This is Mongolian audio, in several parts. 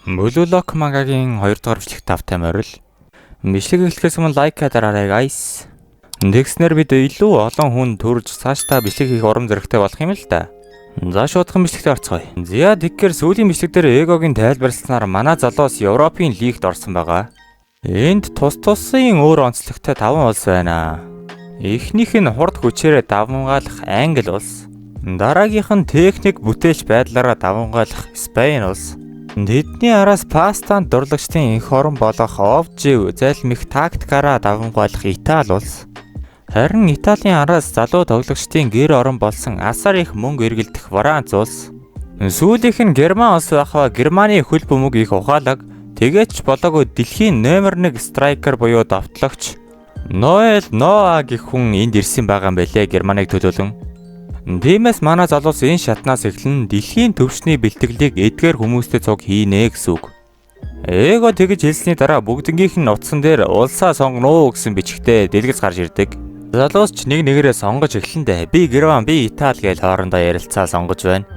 Blue Lock мангагийн 2 дугаар бичлэг тавтай морил. Бичлэг эхлэхээс өмнө like дараарай, guys. Тэгснээр бид илүү олон хүн төрж цаашдаа бичлэг хийх урам зоригтой болох юм л да. За, шуудхан бичлэгтээ орцгоё. Зя, тэгэхээр сүүлийн бичлэг дээр Эгогийн тайлбарласнаар манай залуус Европын лигт орсон байгаа. Энд тус тусын өөр онцлогтой 5 улс байна. Эхнийх нь хурд хүчээрээ давамгайлах Англи улс. Дараагийнх нь техник бүтээлч байдлаараа давамгайлах Испани улс. Тэдний араас пастанд дурлагчдын энх орон болох Овжив зайлмих тактикаараа давамгайлах Итали улс. Харин Италийн араас залуу тоглогчдын гэр орон болсон асар их мөнгө эргэлдэх Франц улс. Сүүлийнх нь Герман улс байх ба Германы хөл бөмбөг их ухаалаг, тэгээд ч болоогүй дэлхийн номер 1 striker буюу довтлогч Ноэл Ноа гэх хүн энд ирсэн байгаа юм байлээ Германыг төлөөлөн. Тиймээс манай залуус энэ шатнаас эхлэн дэлхийн төвшний бэлтгэлийг эдгээр хүмүүстэй цуг хийнэ гэсэн үг. Эго тэгж хэлсний дараа бүгднгийнх нь утсан дээр улсаа сонгоно уу гэсэн бичгтээ дэлгэц гарч ирдэг. Залуус ч нэг нэгээрээ сонгож эхлэндээ би Герман, би Итали гэж хоорондоо ярилцаа сонгож байна.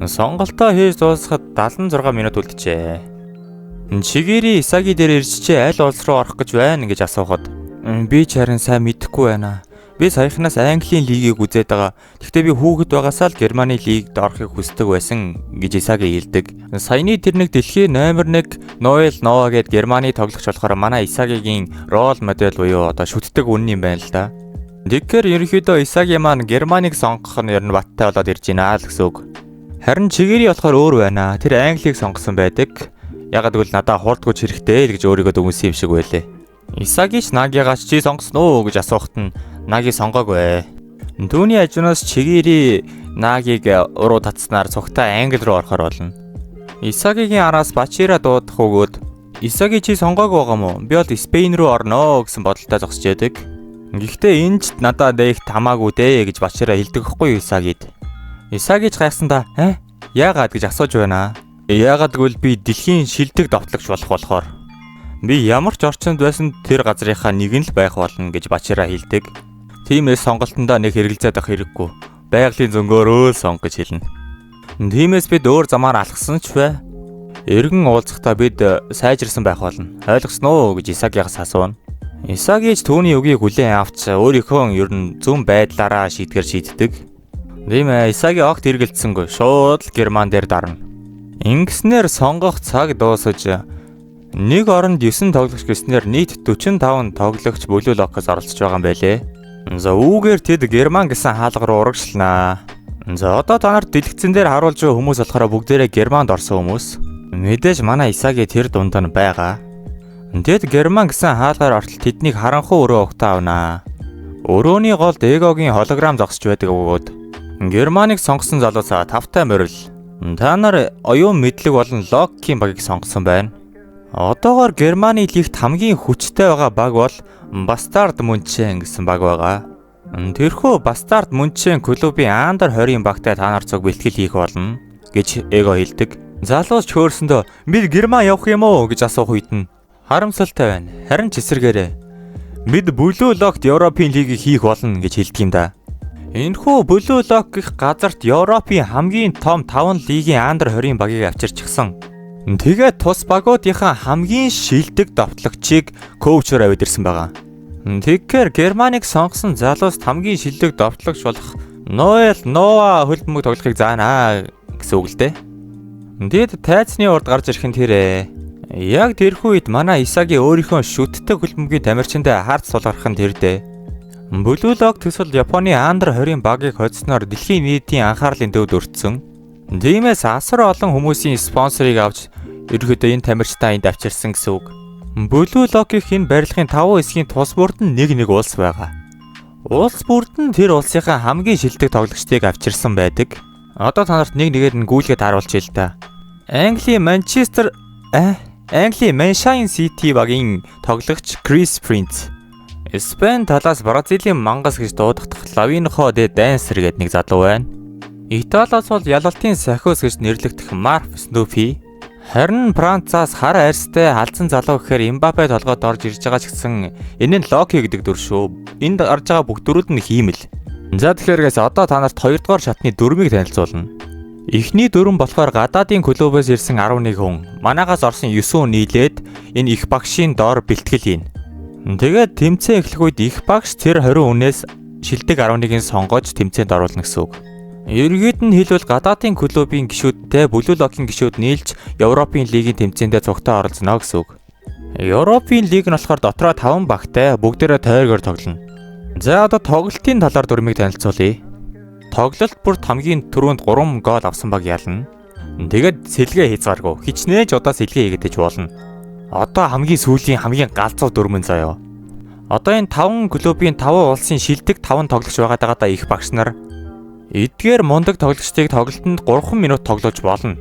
Сонголтоо хийж дуусахад 76 минут үлджээ. Чигири Исаги дээр ирж чи аль улс руу орох гэж байна гэж асуухад би ч харин сайн мэдэхгүй байна. Би саяхнаас Английн лигийг үзээд байгаа. Гэхдээ би хүүхэд байгаасаа л Германы лигт орохыг хүсдэг байсан гэж Исаги хэлдэг. Саяны тэр нэг дэлхийн номер 1 Ноэл Ноа гээд Германы тоглогч болохоор манай Исагигийн role model буюу одоо шүтдэг үнэн юм байна л да. Тэгэхээр ерөнхийдөө Исаги маань Германыг сонгох нь ер нь баттай болоод ирж байна л гэсэн үг. Харин Чигири болохоор өөр байна. Тэр Англиг сонгосон байдаг. Ягаад гэвэл надаа хурд хүч хэрэгтэй л гэж өөрийгөө дүгнсэн юм шиг байлээ. Исаги ч Нагигаас чи сонгосон уу гэж асуухад нь Наги сонгоогүй. Түүний хажуунаас Чигири Нагиг уруу татснаар цугтаа Англи руу орохоор болно. Исагигийн араас Бачира дуудах өгөөд Исаги чи сонгоогүй байгаа мó? Би бол Спейн руу орноо гэсэн бодолтой зогсож байдаг. Гэхдээ энэ ч надад их хамаагүй дээ гэж Бачира хэлдэг хгүй юу Исагид. Исаги ч гайхсандаа "Э? Яагаад?" гэж асууж байна. Яагаад гэвэл би дэлхийн шилдэг довтлогч болох болохоор би ямар ч орчинд байсан тэр газрынхаа нэг нь л байх болно гэж Бачира хэлдэг. Тиймээс сонголтондоо нэг хэрэгэлзээд авах хэрэггүй. Байгалийн зөнгөөрөө л сонго гэж хэлнэ. Тиймээс бид өөр замаар алхсан ч бай. Эргэн уулзахдаа бид сайжирсан байх болно. Ойлгосноо уу гэж Исагигаас асууна. Исаги ч түүний үгийг хүлээн авч өөрийнхөө ер нь зөв байдлаараа шийтгэр шийддэг. Тийм ээ, Исаги огт эргэлдсэнгүй. Шууд л Герман дээр дарна. Ингэснээр сонгох цаг дуусаж нэг оронд 9 тоглогч гэснээр нийт 45 тоглогч Blue Lock-оос оролцож байгаа юм байлээ. За, үүгээр тэд Герман гэсэн хаалга руу урагшлнаа. За, одоо та нарт дэлгэцэн дээр харуулж байгаа хүмүүс болохоор бүгдээрээ Германд орсон хүмүүс. Мэдээж манай Исаги тэр дунд нь байгаа. Тэд Герман гэсэн хаалгаар ортол тэднийг харанхуй өрөө угтаа авнаа. Өрөөний голд Эгогийн холограм зогсож байдаг бөгөөд Германыг сонгосон залуусаа тавтай морил. Та нар оюун мэдлэг болон логикийн багийг сонгосон байна. Одоогоор Германы лигт хамгийн хүчтэй байгаа баг бол Бастард Мюнхен гэсэн баг байгаа. Тэрхүү Бастард Мюнхен клубын Under 20-ын багтай та нар цуг бэлтгэл хийх болно гэж Эго хэлдэг. Залуус ч хөөрсөндөө бид Герман явах юм уу гэж асуух үед нь харамсалтай байна. Харин ч эсэргээрээ бид Blue Lock Европын лигийг хийх болно гэж хэлдэг юм да. Энэхүү Blue Lock гэх газарт Европын хамгийн том 5 лигийн Under 20-ын багийг авчирчихсан. Тэгээд тус багуудынхаа хамгийн шилдэг довтлогчийг coach оор аваад ирсэн байгаа. Тэгэхээр Германыг сонгосон залуус хамгийн шилдэг довтлогч болох Ноэл Ноа хөл бөмбөг тоглохыг заанаа гэсэн үг л дээ. Тэгэд тайзны урд гарч ирэх нь тэр ээ. Яг тэрхүү үед манай Исаги өөрийнхөө шүтдэг хөл бөмбөгийн тамирчиндаа харц сулгарах нь тэр дээ. Blue Lock төсөл Японы Under 20-ын багийг хоцсноор дэлхийн нийтийн анхаарлын төвд өртсөн. Тиймээс асар олон хүмүүсийн спонсорыг авч ерөнхийдөө энэ тамирчдаа энд авчирсан гэсэн үг. Blue Lock-ийн энэ барилгын 5 хэсгийн тус бүрд нь нэг нэг улс байгаа. Улс бүрд нь тэр улсынхаа хамгийн шилдэг тоглогчдыг авчирсан байдаг. Одоо та нарт нэг нэгээр нь гүйлгээд харуулчих л да. Английн Манчестер Английн Manchester City багийн тоглогч Крис Принц. Испани талаас Бразилийн мангас гэж дуудагдах Лавинхо де Dancer гэдэг нэг залуу байна. Италиас бол ялалтын сахиус гэж нэрлэгдэх Марф Снупи. Харин Францаас хар арьстай халзан залуу гэхээр Эмбапе толгойд орж ирж байгаа ч гэсэн энэ нь Локи гэдэг дүр шүү. Энд гарч байгаа бүх дүрүүд нь хиймэл. За, тэгэхээр guys, одоо та нарт 2 дугаар шатны дүрмийг танилцуулна. Эхний дөрвөн болохоор гадаадын клубээс ирсэн 11 хүн, манаагаас орсон 9 хүн нийлээд энэ их багшийн доор бэлтгэл хийнэ. Тэгээд тэмцээн эхлэх үед их багш тэр 20 хүнээс шилдэг 11-ийг сонгож тэмцээнд оруулна гэсэн үг. Ерөнхийд нь хэлбэл, гадаадын клубын гишүүдтэй Blue Lock-ийн гишүүд нийлж Европын лигийн тэмцээндээ цугтаа оролцоно гэсэн үг. Европын лиг нь болохоор дотроо 5 багтай, бүгдээрээ тойргоор тоглоно. За, одоо тоглолтын талаар дүрмийг танилцуулъя. Тоглолт бүрт хамгийн түрүүнд 3 гол авсан баг ялна. Тэгээд сэлгээ хязгааргүй. Хичнээн ч удаа сэлгээ хийгээд болно. Одоо хамгийн сүүлийн, хамгийн галзуу дүрмэн заяа. Одоо энэ 5 клубын 5 улсын шилдэг 5 тоглогч байгаа даа их багш нар. Эдгээр мундаг тоглогчдыг тоглолтод 3 минут тоглуулж болно.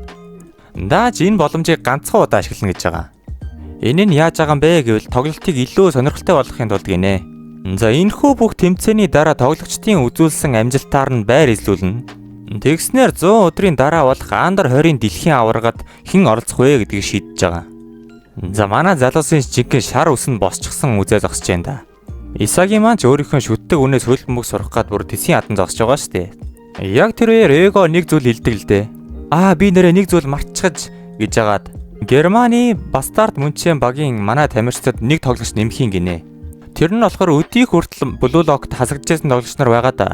Дааж энэ боломжийг ганцхан удаа ашиглана гэж байгаа. Энэ нь яаж байгаа юм бэ гэвэл тоглолтыг илүү сонирхолтой болгохын тулд гинэ. За, энэхүү бүх тэмцээний дараа тоглогчдын үзүүлсэн амжилтаар нь байр эзлүүлнэ. Тэгснээр 100 өдрийн дараа болох Under 20-ын дэлхийн аваргад хэн оролцох вэ гэдгийг шийдэж байгаа. За, манай залуусын жинхэнэ шар үсэн босчихсон үзээ зогсож байна да. Исаги маань ч өөрийнхөө шүтдэг үнээс хөл бөмбөг сурах гад бүр тэсийн адан зогсож байгаа шүү дээ. Яг тэр үеэр Эго нэг зүйл хэлдэг л дээ. "Аа, би нэрээ нэг зүйл мартчихаж" гэж жагаад Германы Бастард Мюнхен багийн манай тамирчдад нэг тоглогч нэмхийн гинэ. Тэр нь болохоор өдийг хүртэл Blue Lock-т хасагдчихсан тоглогч нар байгаа да.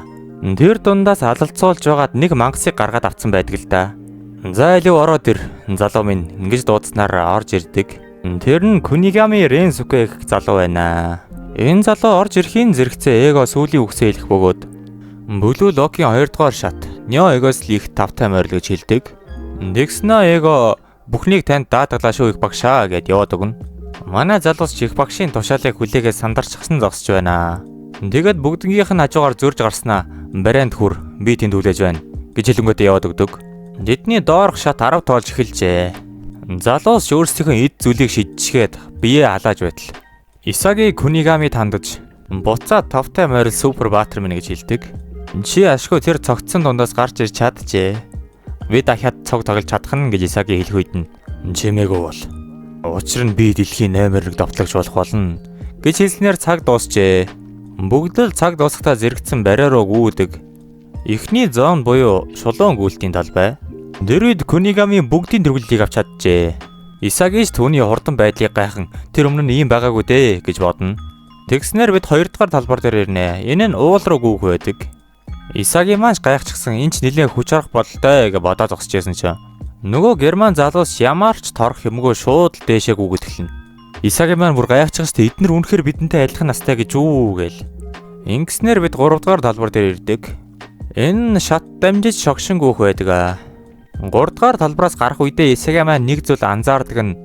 Тэр дундаас алалцуулж байгаад нэг мангасыг гаргаад авцсан байдаг л да. "За, илүү ороод ир, залуу минь" ингэж дуудснаар орж ирдэг. Тэр нь Кунигами Ренсуке гэх залуу байна. Энэ залуу орж ирэхийн зэрэгцээ Эго сүүлийн үгсээ хэлэх бөгөөд Blue Lock-ийн 2 дугаар шат Нё Эгос лих тавтай морил гэж хэлдэг. Тэгснэ Эго "Бүхнийг танд даатгалаа шүү, их багшаа" гэд яваад өгнө. Манай залуус ч их багшийн тушаалыг хүлээгээд сандарчихсан зогсож байна. Тэгээд бүгднгийнх нь хажуугаар зөрж гарснаа "Барайнд хүр, би тэнд хүлээж байна" гэж хэлэнгүүтээ яваад өгдөг. Тэдний доорх шат 10 тоолж эхэлжээ. Залуус ч өөрсдийнхөө эд зүйлийг шидчихээд бие халааж байтал. Исаги Кунигами тандаж буцаад "Тавтай морил, супер баатар минь" гэж хэлдэг. "Чи ашгүй тэр цогцсон дундаас гарч ирж чаджээ. Би дахиад цуг тоглож чадах нь" гэж Исаги хэлэх үед нь "Чимээгүй бол. Учир нь би дэлхийн номер 1 довтлогч болох болно" гэж хэлснээр цаг дуусчээ. Бүгд л цаг дуусахдаа зэрэгцэн бариа руу гүйдэг. Эхний zone буюу шулуун гүйлтийн талбай. Тэр үед Кунигами бүгдийн тэргүүллийг авч чаджээ. Исаги ч түүний хурдан байдлыг гайхан тэр өмнө нь ийм байгаагүй дээ гэж бодно. Тэгснээр бид хоёр дахь талбар дээр ирнэ. Энэ нь уул руу гүйх байдаг. Исаги маань гайхчихсан, энэ ч нэлээд хүч орох бололтой гэж бодоо зогсож байсан чинь. Нөгөө герман залуус ямар ч торох юмгүй шууд л дээшээ гүгэд эхэлнэ. Исаги маань бүр гайхчихсан шүү дээ. Эднэр үнэхээр бидэнтэй адилхан настай гэж үү гээл. Ингэснээр бид 3 дугаар талбар дээр ирдэг. Энэ шат дамжиж шогшин гүйх байдаг аа. 3 дугаар талбараас гарах үедээ Исаги маань нэг зүйл анзаардаг нь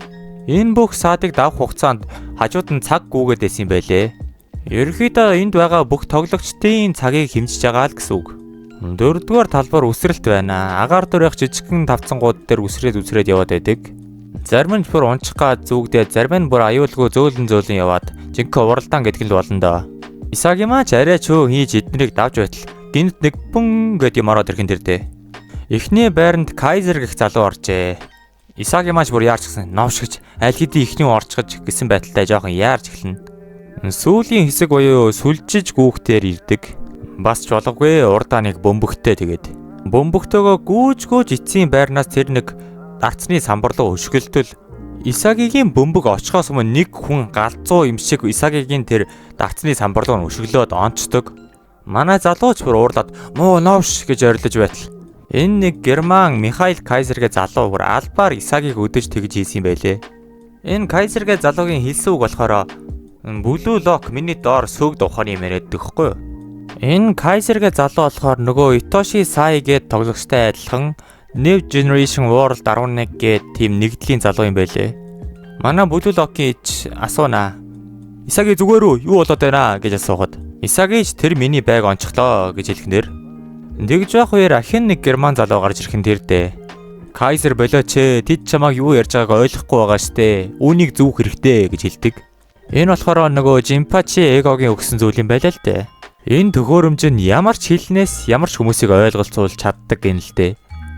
энэ бүх саадыг давах хугацаанд хажууд нь цаг гүгээд байсан юм байлээ. Ерөнхийдөө энд байгаа бүх тоглогчдын цагийг хэмжиж байгаа л гэсэн үг. Дөрөвдүгээр талбар үсрэлт байна. Агаар дөрөх жижигхэн тавцангууд дээр үсрээд үсрээд яваад байдаг. Зарим нь бүр унчих гад зүгдээ, зарим нь бүр аюулгүй зөөлөн зөөлөн яваад жинхэнэ уралдаан гэдэг нь л болно доо. Исаги маань ч арай чөө хийж эднэрийг давж байтал гинт нэг пүн гэд юм ороод ирхэн тэр дээ. Эхний байранд Кайзер гэх залуу оржээ. Исаги маань бүр яарчсан, новшгч аль хэдийн эхний орчихож гэсэн байдалтай жоохон яарч эхэлнэ. Сүүлийн хэсэг буюу сүлжиж гүүхтээр ирдэг. Бас ч болоогүй, урдаа нэг бөмбөгтэй, тэгээд бөмбөгтөөгөө гүүж гүүж эцсийн байрнаас тэр нэг дарцны самбар руу өшгөлтөл Исагигийн бөмбөг очихоос өмнө нэг хүн галзуу юм шиг Исагигийн тэр дарцны самбар руу өшөглөөд онцдог. Манай залууч бүр уурлаад "Муу новш" гэж орилож байтал энэ нэг герман Михаил Кайзергээ залуу бүр албаар Исагиг өдөж тэгж хийсэн юм байлээ. Энэ Кайзергээ залуугийн хэлсэн үг болохоор "Blue Lock миний доор сөөг ухааны юм яриад өгөхгүй юу?" Энэ Кайзергээ залуу болохоор нөгөө Итоши Сай гээд тоглогчтой адилхан New Generation World 11 гээд тийм нэгдлийн залуу юм байлээ. Манай Blue Lock-ийн ич асуунаа. "Исаги, зүгээр үү? Юу болоод байна?" гэж асуухад Исаги ч "Тэр миний байг онцглоо" гэж хэлэхнэр тэгж байх үеэр ахин нэг герман залуу гарч ирэх нь тэр дээ. "Кайзер, болооч ээ, тэд чамааг юу ярьж байгааг ойлгохгүй байгаа штэ. Үүнийг зүүх хэрэгтэй" гэж хэлдэг. Энэ болохоор нөгөө Жимпачи Эгогийн өгсөн зүйл юм байлаа л дээ. Энэ төхөөрөмж нь ямар ч хэлнээс ямар ч хүмүүсийг ойлголцуулж чаддаг гин л дээ.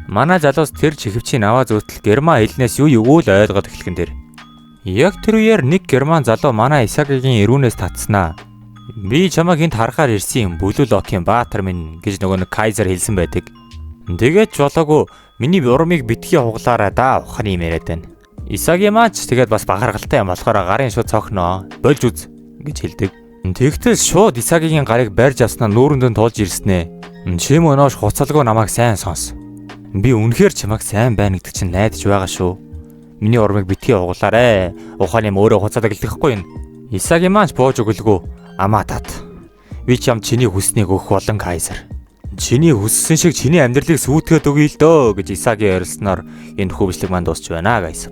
Манай залуус тэр чихвчийн аваа зүүтэл герман хэлнээс юу юуг л ойлгоод эхлэх нь тэр. Яг тэр үеэр нэг герман залуу манай Исагигийн эрүүнээс татснаа. "Би чамайг энд харахаар ирсэн юм, Blue Lock-ийн баатар минь" гэж нөгөө нэг Кайзер хэлсэн байдаг. Тэгээд ч болоогүй. Миний урмыг битгий хуглаарай да, ухааны юм яриад байна. Исаги маань ч тэгээд бас бахаргалтай юм болохоор гарын шууд цохино. Болж үз гэж хэлдэг. Тэгтэл шууд Исагигийн гарыг барьж авснаа нүүрэнд нь тулж ирснэ. Чи мөнөөш хуцалгүй намайг сайн сонс. Би үнэхээр чамайг сайн байна гэдэг чинь найдаж байгаа шүү. Миний урмыг битгий хуглаарэ. Ухааны юм өөрөө хуцаад гэлдэхгүй юм. Исаги маань ч бууж өгөлгүй. Амаа тат. Би чам чиний хүснийг өгөх болон Кайзер. Чиний хүссэн шиг чиний амьдралыг сүйтгээд өгье л дөө гэж Исаги орилсноор энэ хүү бичлэг маань дуусч байна, guys.